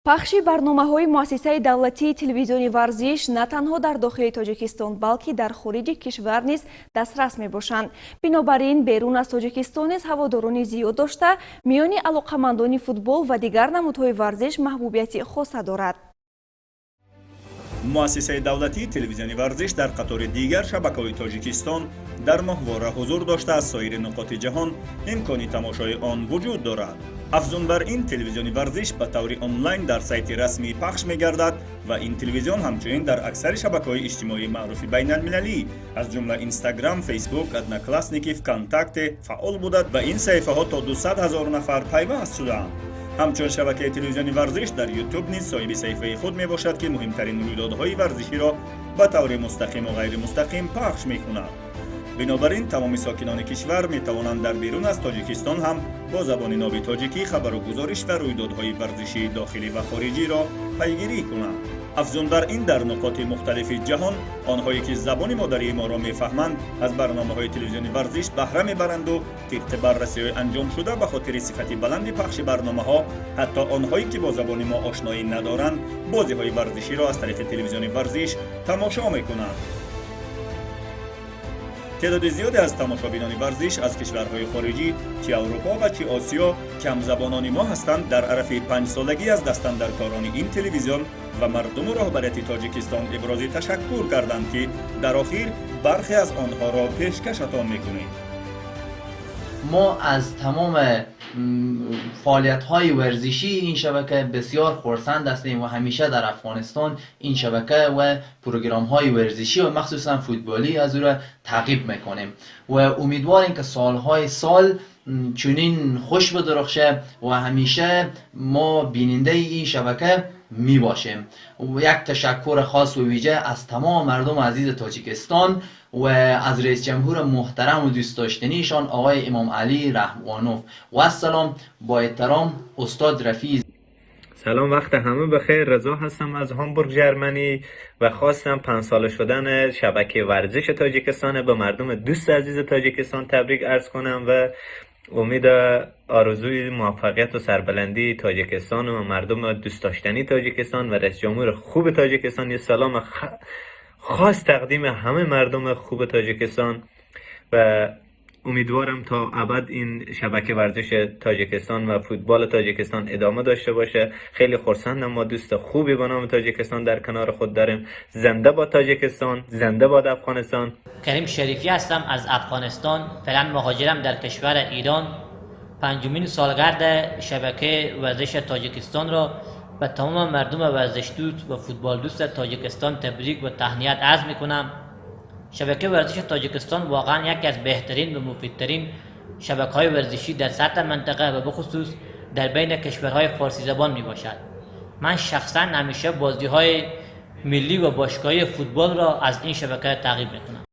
Пахши барномаҳои муассисаи давлатии телевизиони Варзиш на танҳо дар дохили Тоҷикистон, балки дар хориҷи кишвар низ дастрас мебошанд. Бинобар ин берун аз Тоҷикистон низ ҳаводорони зиёд дошта, миёни алоқамандони футбол ва дигар намудҳои варзиш маҳбубияти хоса дорад. Муассисаи давлатии телевизиони Варзиш дар қатори дигар шабакаҳои Тоҷикистон дар моҳвора ҳузур дошта, аз соири нуқоти ҷаҳон имкони тамошои он вуҷуд дорад. Афзун бар ин, телевизиони Варзиш ба таври онлайн дар сайти расмӣ пахш мегардад ва ин телевизион ҳамчунин дар аксари шабакаҳои иҷтимоии маъруфи байналмилалӣ, аз ҷумла Инстаграм, Фейсбук, Одноклассники, ВКонтакте фаъол буда, ба ин саҳифаҳо то 200 ҳазор нафар пайваст шудаанд. Ҳамчун шабакаи телевизиони Варзиш дар Ютуб низ соҳиби саҳифаи худ мебошад, ки муҳимтарин рӯйдодҳои варзиширо ба таври мустақиму ғайримустақим пахш мекунад. Бинобар ин тамоми сокинони кишвар метавонанд дар берун аз Тоҷикистон ҳам бо забони ноби тоҷикӣ хабару гузориш ва рӯйдодҳои варзишии дохилӣ ва хориҷиро пайгирӣ кунанд. Афзун бар ин, дар нуқоти мухталифи ҷаҳон онҳое ки забони модарии моро мефаҳманд, аз барномаҳои телевизиони Варзиш баҳра мебаранду тибқи баррасиҳои анҷомшуда, ба хотири сифати баланди пахши барномаҳо, ҳатто онҳое ки бо забони мо ошноӣ надоранд, бозиҳои варзиширо аз тариқи телевизиони Варзиш тамошо мекунанд. Теъдоди зиёде аз тамошобинони Варзиш аз кишварҳои хориҷӣ, чи Аврупо ва чи Осиё, ки ҳамзабонони мо ҳастанд, дар арафаи 5-солагӣ аз дастандаркорони ин телевизион ва мардуму роҳбарияти Тоҷикистон ибрози ташаккур карданд, ки дар охир бархе аз онҳоро пешкашатон мекунем. ما از تمام فعالیت های ورزشی این شبکه بسیار خرسند هستیم و همیشه در افغانستان این شبکه و پروگرام های ورزشی و مخصوصا فوتبالی از او را تعقیب میکنیم و امیدواریم که سالهای سال چنین خوش بدرخشه و همیشه ما بیننده این شبکه می باشیم و یک تشکر خاص و ویژه از تمام مردم عزیز تاجیکستان و از رئیس جمهور محترم و دوست داشتنیشان، آقای امام علی رحمانوف. والسلام. با احترام، استاد رفیع. سلام، وقت همه بخیر. رضا هستم از هامبورگ Germany و خواستم 5 ساله شدن شبکه ورزش تاجیکستان به مردم دوست عزیز تاجیکستان تبریک عرض کنم و امید آرزوی موفقیت و سربلندی تاجیکستان و مردم دوست داشتنی تاجیکستان و رئیس جمهور خوب تاجیکستان. یه سلام خاص تقدیم همه مردم خوب تاجیکستان و امیدوارم تا ابد این شبکه ورزش تاجیکستان و فوتبال تاجیکستان ادامه داشته باشه. خیلی خرسندم، ما دوست خوبی به نام تاجیکستان در کنار خود داریم. زنده باد تاجیکستان، زنده باد افغانستان. کریم شریفی هستم از افغانستان، فعلا مهاجرم در کشور ایران. پنجمین سالگرد شبکه ورزش تاجیکستان را به تمام مردم ورزش دوست و فوتبال دوست تاجیکستان تبریک و تهنیت عرض میکنم. شبکه ورزش تاجیکستان واقعا یکی از بهترین و مفیدترین شبکه های ورزشی در سطح منطقه و بخصوص در بین کشورهای فارسی زبان می باشد. من شخصا همیشه بازی های ملی و باشگاهی فوتبال را از این شبکه تعقیب می کنم.